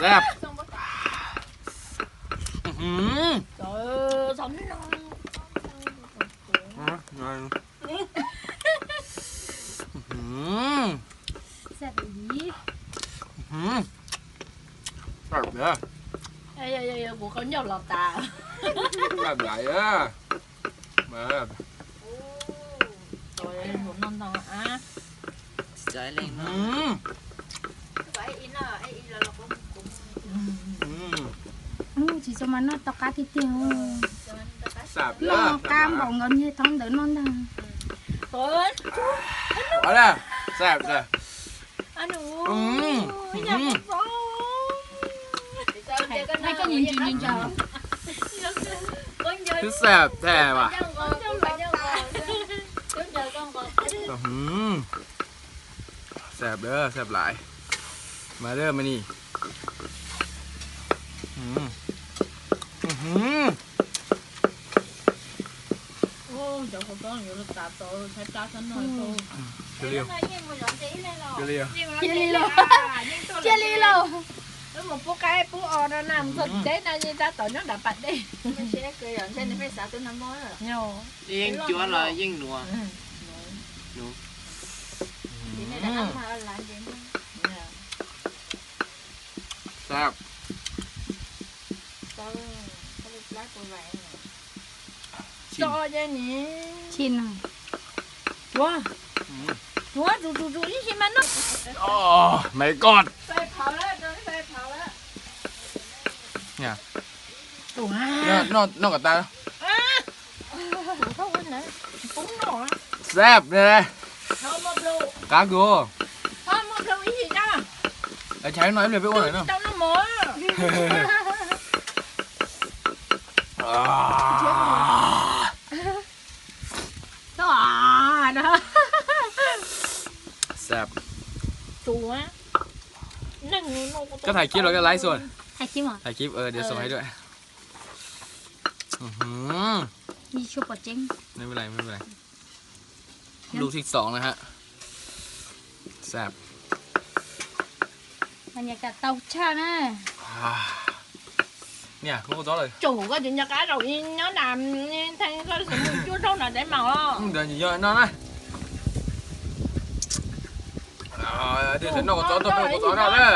Xab. Xab li. Kuv qaub ncaug los tas. Tsis txhob mas noj tau qab tiag tiag. Noj qab npaum nkaus niag thoob ntawd noj ntag. Twb xab tag mas. Xab, xab lais. Mas lawm mas ni. Cia li lauj. Cia li lauj. Mus pub qaib pub os no na, mus txog tsev no yeej tab tom nyob nram pas dej. Yeej cuab los yeej nuav. Tso, tso ni. Cuav, cuav, zus zus zus ib sim mas noj. Oh my god. Noj kom tas. Xab ne. Qab kawg. Tshaib no ib pliag peb ua lawm no. Xab. Koj thaij kib los koj laib xwb? Thaij kib, thaij kib, đểส่งให้ด้วย. Ua tseeb. Lub thib xoom na ha. Xab. Tau tshaj na. Niam, koj txob lawm. Tsum koj tsis nco qab zaum nyob nram theej koj mus cuab zaub nram tev maum. Ntawd nyob no na. Noj koj txob tuaj peb ua koj txob noj na.